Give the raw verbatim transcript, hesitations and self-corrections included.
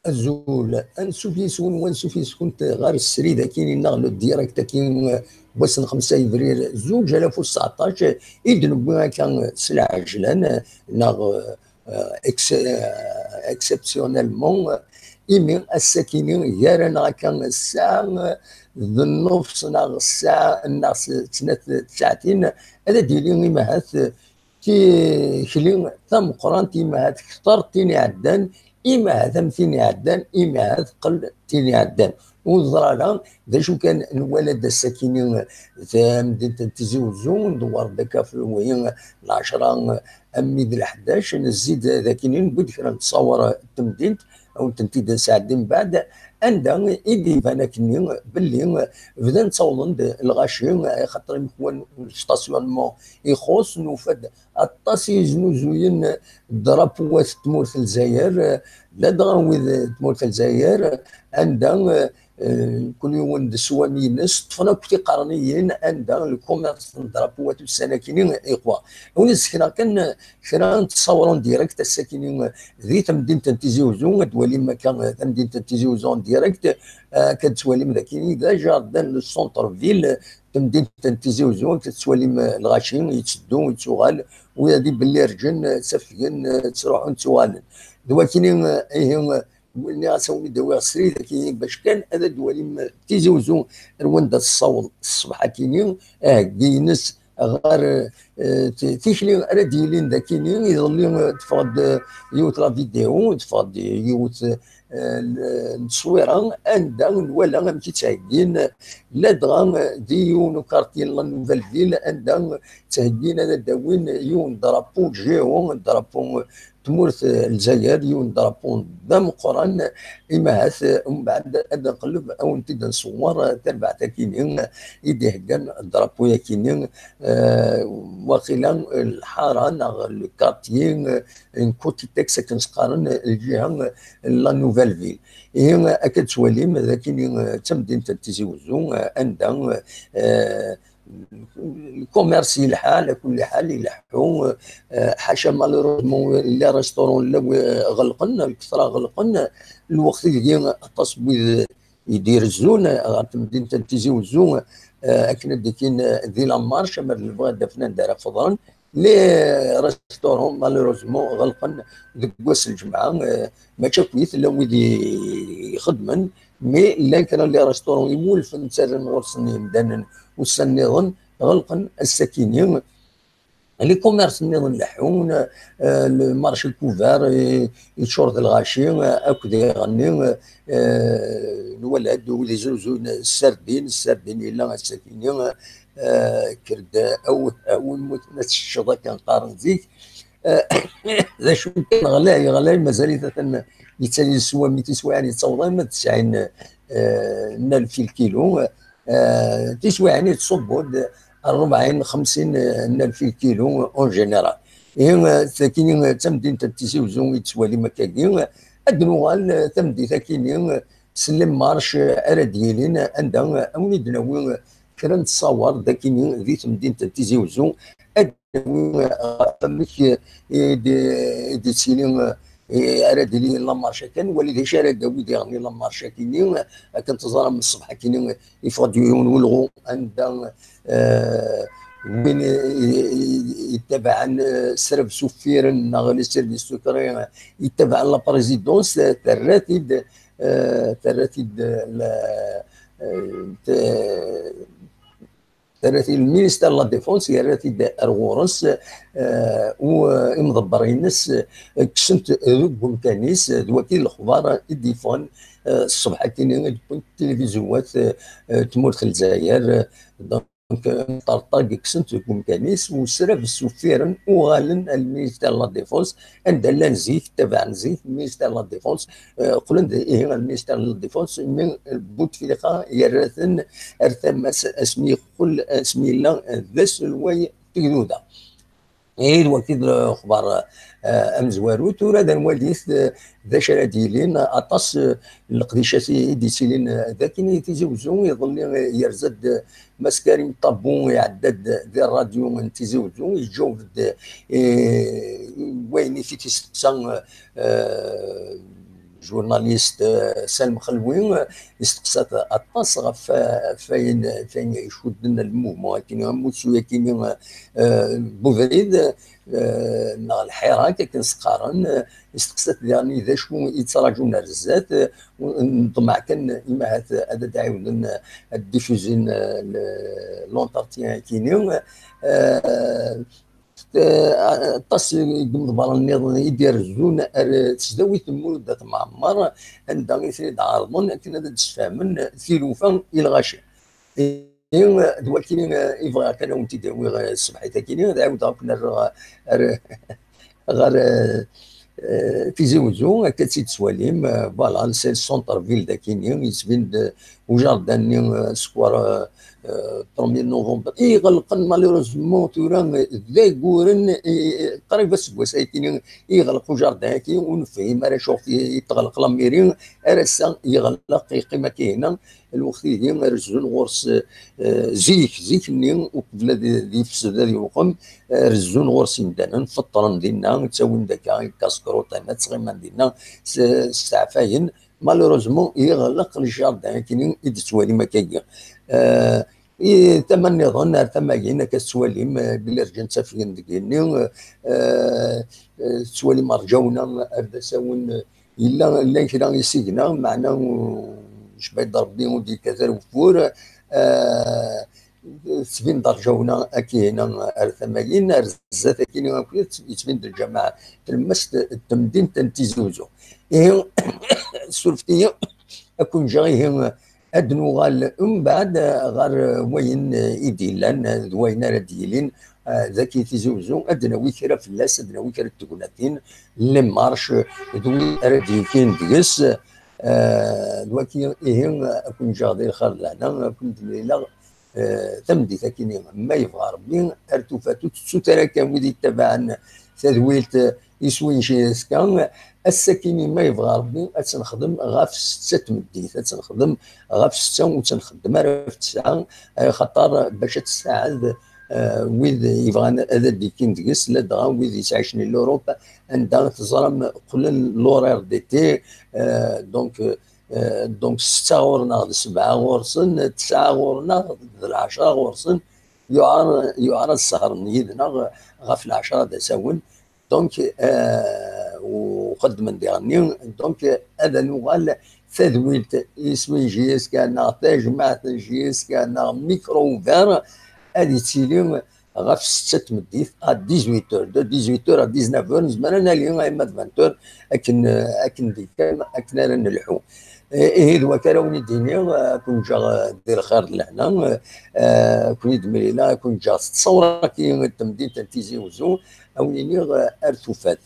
Azul, ansuf yes-wen, wansuf yes-kunt ɣer srid akkin-nneɣ, le direct akkin, wass n xemsa yebrir zuǧ alaf u tseɛṭac, i d-newwi akka s lɛejlan, neɣ, euh, ex-, euh, exceptionnellement, imi ass-akini gar-aneɣ akka ssaɛa d nnefs neɣ ssaɛa neɣ s-, snat tsaɛtin, ad d-yili imahat tikli tameqqrant, imahat kter tin iɛeddan, imahat am tin iɛeddan, imahat qel tin iɛeddan. Ur neẓri ara d acu kan, nwala-d ass-akini tamdint n Tizi Uzzu, ndewwer-d akka f-, wihi, lɛecra, ammi d leḥdac, nezzi-d d akini, newwi-d kra n ttṣawer n temdint, ad wen-tent-id-nesɛeddi mbeɛd, anda i d-iban akkenni belli bdan ttawḍen-d lɣaci, axaṭer imekwan n stationnement ixuṣ, nufa-d aṭas i yeznuzuyen drapuwat n tmurt n Lezzayer, ladɣa wid n tmurt n Lezzayer, anda, eh, kul yiwen d sswam-ines, ṭṭfen akk tiqerniyin anda lkumirs n drapuwat ussan-akini iqwa. Ad wen-d-sekneɣ kan kra n ttṣawren direct ass-akini di temdint n Tizi Uzzu, ad twalim akka tamdint n Tizi Uzzu en direct, eh, akka d-twalim d akini d ajardin, le centre-ville, temdint n Tizi Uzzu, akka tettwalim, eh, lɣaci yetteddu, yettuɣal, wid ad ibellirǧen, eh, ttafgen, eh, ttruḥun, ttuɣalen. D wakini, eh, ihi, eh, nniɣ-as ad wen-id-awiɣ srid akini bac kan ad d-twalim, eh, Tizi Uzzu ar wanda tessaweḍ ṣṣbeḥ akini, aheggi-ines ɣer, eh, t-, tikli ara d-yilin d akini, iḍelli, eh, teffeɣ-d, eh, yiwet la vidéo, teffeɣ-d yiwet, eh, n tteswira, anda nwala amek i ttheggin, ladɣa di yiwen ukarti n la Nouvelle Ville, anda ttheggin ad d-awin yiwen drapeau géant, drapeau tmurt n Lezzayer, yiwen drapeau d ameqqran, imahat, eh, umbeɛd ad nqelleb, ad wen-t-id-nṣewwer, eh, tarbaɛt akini, eh, i d-iheggan drapeau akini, eh, waqila, eh, lḥara neɣ le quartier, eh, n Kotitex akken s-qqaren, eh, lǧiha, eh, n la Nouvelle Ville. Ihi, eh, akka d-twalim, d akini, eh, d tamdint n Tizi Uzzu, eh, anda, eh, lkumirs yelḥa, ɛla kulli ḥal, ileḥḥu, eh, ḥaca malheureusement les restaurants llan, eh, ɣelqen, lketṛa ɣelqen, lweqt ideg aṭas n wid i d-irezzun ɣer temdint n Tizi Uzzu, eh, akken ad d-kkin, eh, di la marche, ama d lebɣi ad d-afen anda ara feḍren, les restaurants malheureusement ɣelqen deg wass n lǧemɛa, eh, mačči akkit, llan wid i ixeddmen, mais llan kra n les restaurants iwulfen ttarran ɣur-sen yemdanen ussan nniḍen, ɣelqen ass-akini. Les commerces nniḍen leḥḥun, eh, le marché couvert, eh, yeččur d lɣaci, eh, akked iɣenni, eh, nwala-d wid izruzun ssardin, ssardin yella ass-akini, eh, kker-d, aw-, awi lmut ma teččeḍ akken qqaren zik. Eh, d acu kan, ɣlay, ɣlay, mazal-it atan yettali sswam i tiswiɛin yettaweḍ arma d tesɛin, eh, n alef i lkilu. Eh, tiswiɛin yettṣubbu-d rebɛin, xemsin n alef i lkilu en général. Ihi, eh, tagi, eh, d tamdint n Tizi Uzzu i tettwalim akkagi. Ad nuɣal, eh, tameddit akini, eh, s les marches, eh, ara d-yilin, eh, anda, eh, ad wen-id-nawi, eh, kra n tṣawar d akini di temdint n Tizi Uzzu. Ad d-nawi, eh, ɣef amek, eh, i d-, i d-yettili, eh, eh, ara d-ili la marche akken, wali d acu ara d-tawi diɣen la marche akini, eh, akken teẓram ṣṣbeḥ akini, eh, yeffeɣ-d yiwen welɣu anda, eh, win i, i, i, yettabaɛen, eh, srab suffiren neɣ les services secrets, eh, yettabaɛen la présidence, eh, terra-t-id, eh, terra-t-id, eh, la, eh, te-, terra-t-id le ministère de la Défense, yerra-t-id ar ɣur-s, eh, u, eh, imḍebber-ines, eh, kksen-t deg umkan-is, eh, d wagi lexbar i d-yeffɣen, eh, ṣṣbeḥ akini i d-wwin tilivizywat, eh, eh, tmurt n Lezzayer, eh, donc, eh, ṭerṭag kksen-t deg umkan-is, u srab suffiren uɣalen al ministère de la Défense, anda llan zik, tabaɛen zik, ministère de la Défense, eh, qqlen-d ihi al ministère de la Défense, mi Bouteflika yerra-ten ar tama-s asmi yeqqel, asmi yella, eh, d aselway n tegduda. Ihi d wagi d lexbar, eh, amezwaru. Tura ad nwali, eh, d acu ara d-yilin. Aṭas, eh, n leqdicat i, i d-yettilin, eh, d akken i Tizi Uzzu, iḍelli, eh, yerza-d, eh, Mass Karim Tabou, iɛedda-d di rradyu n Tizi Uzzu, yeǧǧaweb-d, eh, wayen i t-id-yesteqsa, eh, journaliste, euh, Salem Xelwi, euh, yesteqsa-t aṭas ɣef, ɣef wayen, ɣef wayen icudden le mouvement akini, amussu akini, euh, n ubrid, euh, neɣ lḥirak akken s-qqaren, euh, yesteqsa-t diɣen d acu i yettraǧun ar zdat, euh, neṭmeɛ kan imahat ad d-ɛiwden ad d-diffusin, euh, le, l'entretien akini. Euh, Eh, aṭas n yimeḍbaren nniḍen i d-irezzun ar tesdawit n Mulud At Mɛemmer, anda i ten-id-ɛerḍen akken ad d-sfehmen tilufa i lɣaci. Ihi, d wagi, eh, i bɣiɣ kan ad wen-t-id-awiɣ, eh, ṣṣbeḥ-agi, ad ɛiwdeɣ ad ken-rreɣ ar, ɣer, eh, eh, Tizi Wezzu, akka ad tt-id-twalim, eh, voilà, c'est le centre-ville dagi-ni, yettbin-d, eh, ujardin-nni, eh, square, eh, eh, premier novembre, i iɣelqen malheureusement tura, eh, d aguren, eh, eh, qrib aseggas-agi, i iɣelq ujardin-agi, ur nefhim ara acuɣef i, i tɣelq la mairie, ar ass-a yeɣleq, yeqqim akka hina, lweqt-agi rezzun ɣur-s, eh, zik, zik-nni, uqbel ad, ad yefsed, ad yewqem, eh, rezzun ɣur-s imdanen, feṭṭren dinna, ttawin-d akka, lkaskrut, ama ttɣiman dinna, s-, steɛfayen. Malheureusement, yeɣleq le jardin, akini i d-tettwalim akkagi. Eh, i tama nniḍen, ar tama-agi, akka tettwalim, eh, belli rǧan ttafgen deg igenni, eh, eh, tettwalim rǧawna ar d asawen, eh, yella, llan kra isigna, meɛna, uh, jbayd Rebbi ur d-yekkat ara ugeffur, uh, tettbin-d rǧawna akkin ar tama-agi, ar zdat akkin akk yettbin-d lǧameɛ tlemmast n temdint n Tizi Wezzu. Ihi, surfet-iyi, ad ken-ǧǧeɣ ihi ad nuɣal mbeɛd ɣer wayen i d-yellan d wayen ara d-yilin, eh, dagi Tizi Wezzu, ad d-nawi kra fell-as, ad d-nawi kra n tegnatin, les marches, d wid ara d-yekkin deg-s, eh, d wagi ihi, ad ken-ǧǧeɣ di lxir d lehna, ad ken-d-mlileɣ, eh, tameddit akkin, ma yebɣa Rebbi, ar tufat, ur tettut ara kan wid yettabaɛen tadwilt, eh, iswi n J S K, ass-akkin, ma yebɣa Rebbi, ad tt-nexdem ɣef ssetta n tmeddit, ad tt-nexdem ɣef ssetta, ur tt-nxeddem ara ɣef tesɛa, eh, xaṭer bac ad tessaɛed, eh, wid yebɣan ad d-ikkin deg-s, ladɣa wid yettɛicen di l'Europe, anda teẓram qqlen l'horaire d'été, eh, donc, eh, donc ssetta ɣur-neɣ d ssebɛa ɣur-sen, tesɛa ɣur-neɣ d lɛecṛa ɣur-sen, yuɛer, yuɛer ad sehṛen yid-neɣ ɣef lɛecṛa d asawen. Donc, eh, u xeddmen diɣenni, donc, ad nuɣal tadwilt iswi n J S K neɣ tajmaɛt n J S K neɣ micro ouvert, ad yettili ɣef ssetta n tmeddit, à dix-huit heures, de dix-huit heures à dix-neuf heures, nezmer ad nali arma d vingt heures, akken, akken d kan, akken ara nelḥu. Eh, ihi d wakka ara wen-id-iniɣ, eh, ad ken-ǧǧeɣ, eh, di lxir d lehna, eh, ad ken-id-mlileɣ, ad ken-ǧǧeɣ s ttṣawra-agi n temdint n Tizi Wezzu, ad wen-iniɣ, eh, ar tufat.